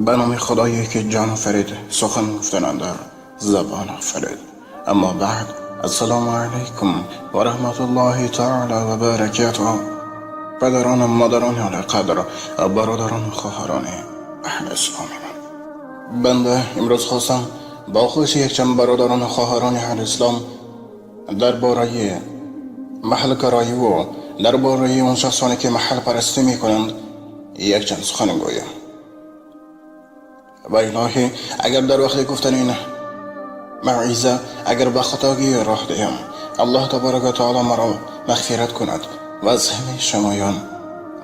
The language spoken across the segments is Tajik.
به نام خدایی که جان آفرید، سخن گفتن اندر زبان آفرید. اما بعد، السلام علیکم و رحمت الله تعالی و برکاته. پدران و مادران عالیقدر، برادران و خواهران اهل اسلام من، بنده امروز خواستم با خواهش یکچند برادران و خواهران اهل اسلام درباره محل گرایی و درباره اون شخصانی که محل پرستی میکنند یک چند سخن گویم. و الهی اگر در وقت گفتن این موعظه اگر به خطاگی راه دهم، الله تبارک و تعالی مرا مغفرت کند و از همه شمایان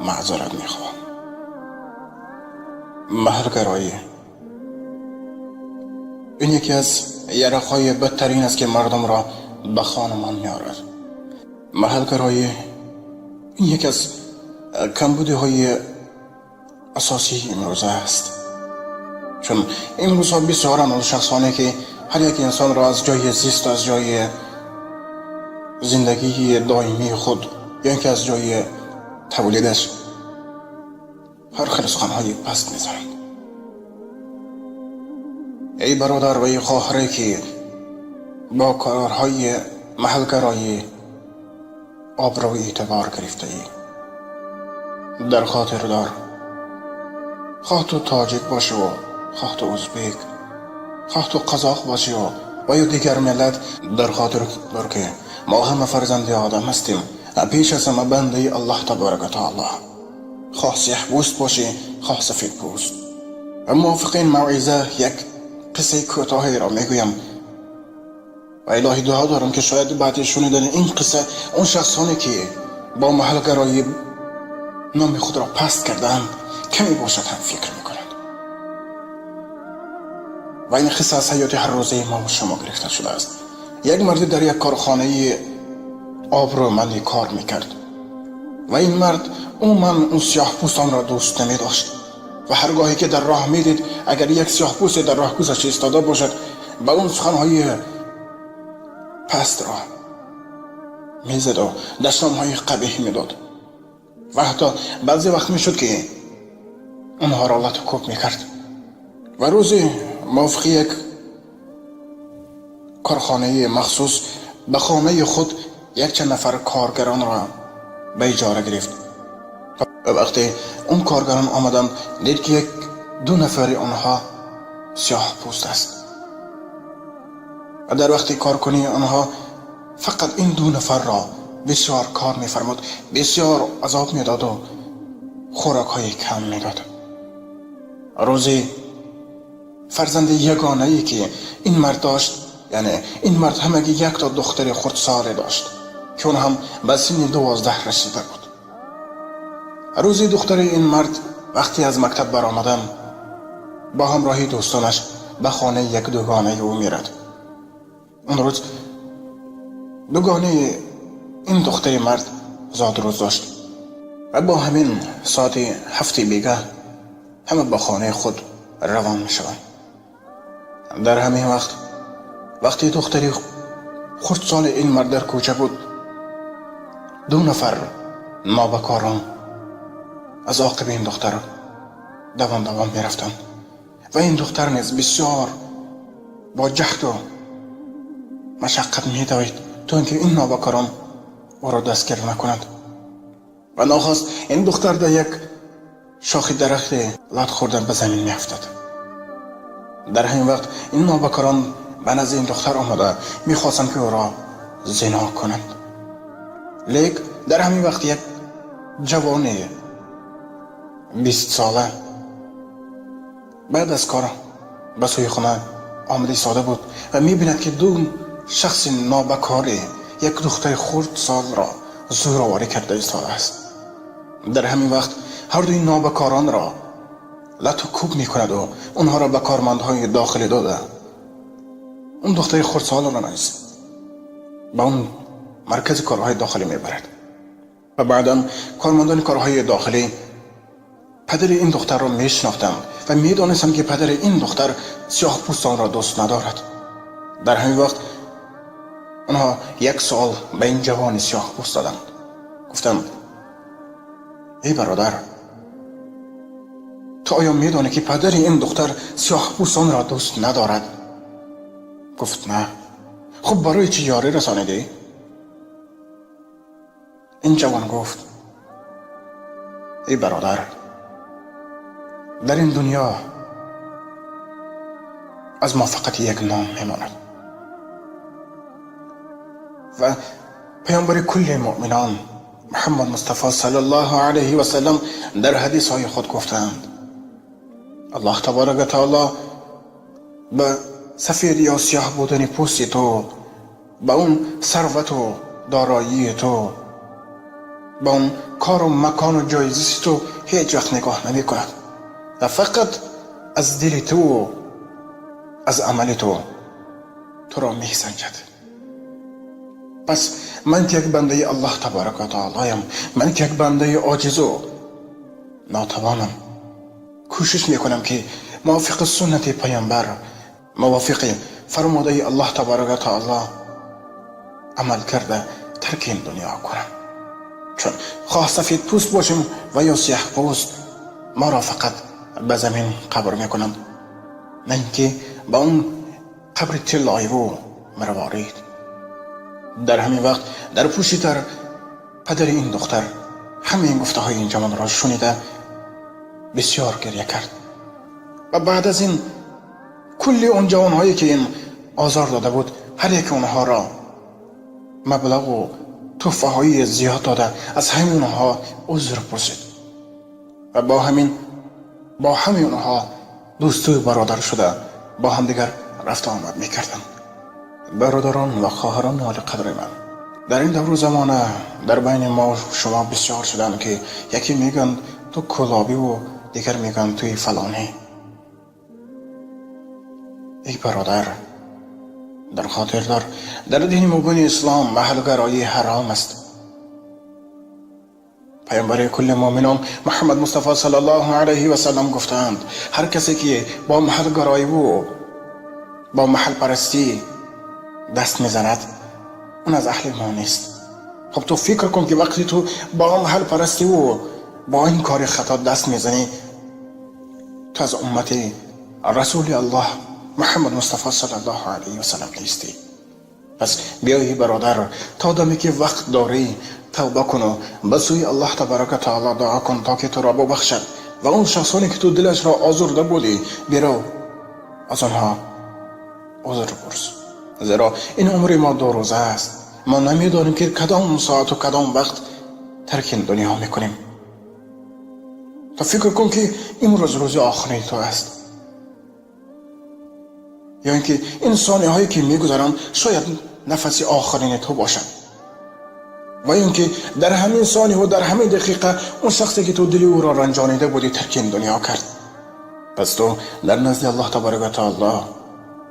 معذرت میخواهم. محل گرایی این یکی از یرقهای بدترین است که مردم را به خانمان میآورد. محل گرایی این یکی از کمبودی های اساسی امروزه است، چون امروزها بسیارند آن شخصانی که هر یک انسان را از جای زیست، از جای زندگی دائمی خود یا اینکه از جای تولیدش هر خیل سخنهای پست میزنند. ای برادر و ای خواهره که با کارهای محلگرایی آبروی اعتبار گرفته ای، در خاطر دار، خواه تو تاجیک باشی و خواه تو ازبک، خواه تو قزاق باشی و یا دیگر ملت، در خاطر دار که ما همه فرزند آدم هستیم، پیش از همه بنده الله تبارک و تعالی، خواه سیاه پوست باشی، خواه سفید پوست. و موافق این موعظه یک قصه کوتاهی را میگویم و الهی دعا دارم که شاید بعد شنیدن این قصه اون شخصانی که با محلگرایی نام خود را پست کردند کمی باشد هم فکر میکنند. و این قصه از حیات هر روزه ما و شما گرفته شده است. یک مردی در یک کارخانه آبرومندی کار میکرد و این مرد عموما اون سیاه پوستان را دوست نمی داشت و هرگاهی که در راه میدید، اگر یک سیاه پوست در راه گذشته ایستاده باشد، به اون سخنهای پست را میزد و دشنام های قبیح میداد و حتی بعضی وقت میشد که اونها را لت و کوب میکرد. و روزی موافق یک کارخانه مخصوص به خانه خود یک چند نفر کارگران را به اجاره گرفت و وقتی اون کارگران آمدند، دید که یک دو نفر آنها سیاه پوست است و در وقتی کارکنی آنها فقط این دو نفر را بسیار کار میفرمود، بسیار عذاب میداد و خوراک های کم میداد. روزی فرزند یگانه ای که این مرد داشت، یعنی این مرد همگی یک تا دختر خردساله داشت که اون هم به سن 12 رسیده بود. روزی دختر این مرد وقتی از مکتب برآمدن، با همراهی دوستانش به خانه یک دوگانه او میرد. اون روز دوگانه این دختر مرد زاد روز داشت و با همین ساعت 7 بیگه همه به خانه خود روان می شوند. در همین وقت، وقتی دختری خردسال این مرد در کوچه بود، دو نفر نابکاران از عاقب این دختر دوان دوان می رفتند و این دختر نیز بسیار با جهد و مشقت می دوید تا اینکه این نابکاران او را دستگیر نکنند. و ناخواست این دختر در یک شاخ درخت لت خوردن به زمین می افتد. در همین وقت این نابکاران به نزد این دختر آمده میخواستند که او را زنا کنند. لیک در همین وقت یک جوان 20 ساله بعد از کار به سوی خانه آمده ایستاده بود و میبیند که دو شخص نابکاری یک دختر خرد سال را زورآوری کرده ایستاده است. در همین وقت هر دوی نابکاران را لت و کوب میکند و اونها را به کارمندهای داخلی داده، اون دختر خردسال را نیز به اون مرکز کارهای داخلی میبرد. و بعدا کارمندان کارهای داخلی پدر این دختر را میشناختند و میدانستند که پدر این دختر سیاه پوستان را دوست ندارد. در همین وقت آنها یک سوال به این جوان سیاه پوست دادند. گفتند: ای برادر، ту оё медонӣ, ки падари ин духтар сиёҳпӯстонро дӯст надорад? Гуфт: на. Хуб, барои чӣ ёрӣ расонидӣ? Ин ҷавон гуфт: эй бародар, дар ин дунё аз мо фақат як ном мемонад ва паёмбари кулли муъминон Муҳаммад Мустафо саллаллоҳу алайҳи васаллам дар ҳадисҳои худ гуфтаанд: Аллоҳ табарака таоло ба сафед ё сиёҳ будани пӯсти ту, ба он сарвату дороии ту, ба он кору макону ҷои зисти ту ҳеҷ вақт нигоҳ намекунад ва фақат аз дили ту, аз амали ту туро месанҷад. Пас ман ки як бандаи Аллоҳ табарака ва таолоям, ман ки як бандаи оҷизу нотавонам, кӯшиш мекунам, ки мувофиқи суннати паёмбар, мувофиқи фармудаи Аллоҳ табарака ва таоло амал карда, тарки ин дунё кунам, чун хоҳ сафедпӯст бошем ва ё сиёҳпӯст, моро фақат ба замин қабр мекунанд, на ин ки ба он қабри тиллоиву марворид. Дар ҳамин вақт дар пушти дар падари ин духтар ҳамаи ин гуфтаҳои ин ҷавонро шунида, бисёр гиря кард ва баъд аз ин кулли он ҷавонҳое, ки ин озор дода буд, ҳар яке онҳоро маблағу тӯҳфаҳои зиёд дода, аз ҳамаи онҳо узр пурсид ва бо ҳамаи онҳо дӯсту бародар шуда, бо ҳамдигар рафту омад мекарданд. Бародарон ва хоҳарони олиқадри ман, дар ин давру замона дар байни мо шумо бисёр шуданд, ки яке мегӯянд ту кӯлобиву дигар мегӯянд туи фалонӣ. Эй бародар, дар хотир дор, дар дини мубини ислом маҳалгароӣ ҳаром аст. Паёмбари кулли муъминон Муҳаммад Мустафо саллаллоҳу алайҳи васаллам гуфтаанд: ҳар касе ки бо маҳалгароиву бо маҳалпарастӣ даст мезанад, он аз аҳли мо нест. Хуб, ту фикр кун, ки вақте ту бо маҳалпарастиву бо ин кори хато даст мезанӣ, ту аз уммати Расули Аллоҳ Муҳаммад Мустафо саллаллоҳу алайҳи васаллам нестӣ. Пас биёи, бародар, то даме ки вақт дорӣ, тавба куну ба сӯи Аллоҳ табарака таоло дуо кун, то ки туро бубахшад ва он шахсоне, ки ту дилашро озурда будӣ, бирав, аз онҳо узр пурс, зеро ин умри мо 2 рӯза аст. Мо намедонем, ки кадом соату кадом вақт тарки ин дунё мекунем. То фикр кун, ки имрӯз рӯзи охири ту аст ё ин ки ин сонияҳое, ки мегузаранд, шояд нафаси охирини ту бошад ва ин ки дар ҳамин сонияву дар ҳамин дақиқа он шахсе, ки ту дили ӯро ранҷонида будӣ, тарки ин дунё кард. Пас ту дар назди Аллоҳ табарака ва таоло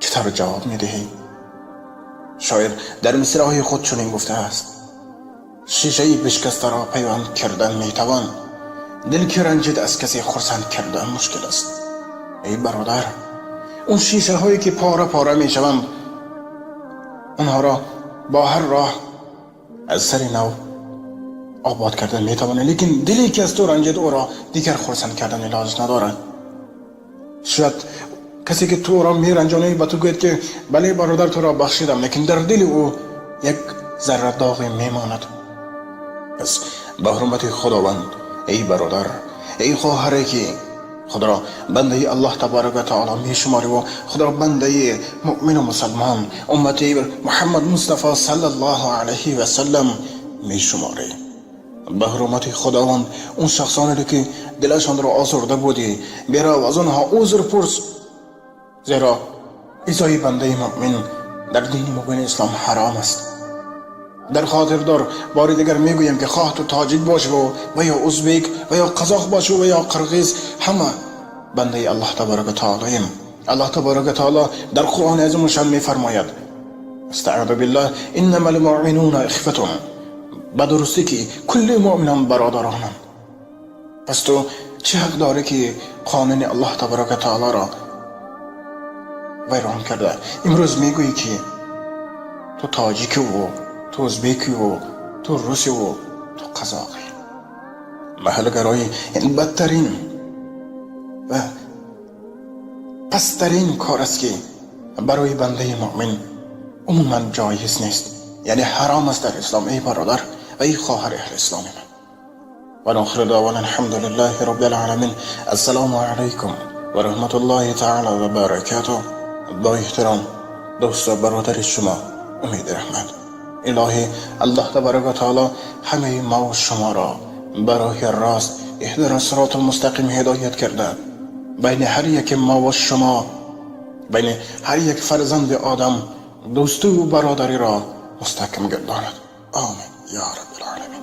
чӣ тавр ҷавоб медиҳӣ? Шоир дар мисраҳои худ чунин гуфтааст: шишаи бишкастаро пайванд кардан метавон, дил ки ранҷид аз касе хурсанд кардан мушкил аст. Эй бародар, он шишаҳое, ки пора пора мешаванд, онҳоро бо ҳар роҳ аз сари нав обод кардан метавонӣ, лекин диле, ки аз ту ранҷид, ӯро дигар хурсанд кардан илоҷ надорад. Шояд касе, ки ту ӯро меранҷонӣ, ба ту гӯяд, ки бале, бародар, туро бахшидам, лекин дар дили ӯ як зарра доғе мемонад. Пас ба ҳурмати Худованд, эй бародар, эй хоҳаре, ки худро бандаи Аллоҳ табарака ва таоло мешуморӣ ва худро бандаи муъмину мусалмон, уммати Муҳаммад Мустафо саллаллоҳу алайҳи васаллам мешуморӣ, ба ҳурмати Худованд, он шахсонеро, ки дилашонро озурда будӣ, бирав, аз онҳо узр пурс, зеро изои бандаи муъмин дар дини мубини ислом ҳаром аст. Дар хотир дор, бори дигар мегӯям, ки хоҳ ту тоҷик бошиву ва ё узбек ва ё қазоқ бошиву ва ё қирғиз, ҳама бандаи Аллоҳ табарака таолоем. Аллоҳ табарака таоло дар Қуръони азимушшан мефармояд: استعاذ بالله، إنما المؤمنون إخوة. Ба дурустӣ, ки кулли муъминон бародаронанд. Пас ту чӣ ҳақ дорӣ, ки қонуни Аллоҳ табарака таолоро вайрон карда, имрӯз мегӯӣ, ки ту тоҷикиву ту узбекиву ту русиву ту қазоқӣ? Маҳалгароӣ ин бадтарин Ва пасттарин кор аст, ки барои бандаи муъмин умуман ҷоиз нест, яъне ҳаром аст дар ислом. Эй бародар ва эй хоҳари аҳли исломи ман, ва охиру даъвана алҳамдулиллаҳи роббил оламин. Ассалому алайкум ва раҳматуллоҳи таъала ва баракатуҳ. Бо эҳтиром, дӯсту бародари шумо Умеди Раҳмат. Илоҳӣ, Аллоҳ табарака ва таоло ҳамаи мо ва шуморо ба роҳи рост, иҳдина сиротул мустақим, ҳидоят карда, байни ҳар яки мо ва шумо, байни ҳар як фарзанди Одам дӯсту бародариро мустаҳкам гардонад. Омин ё раббил оламин.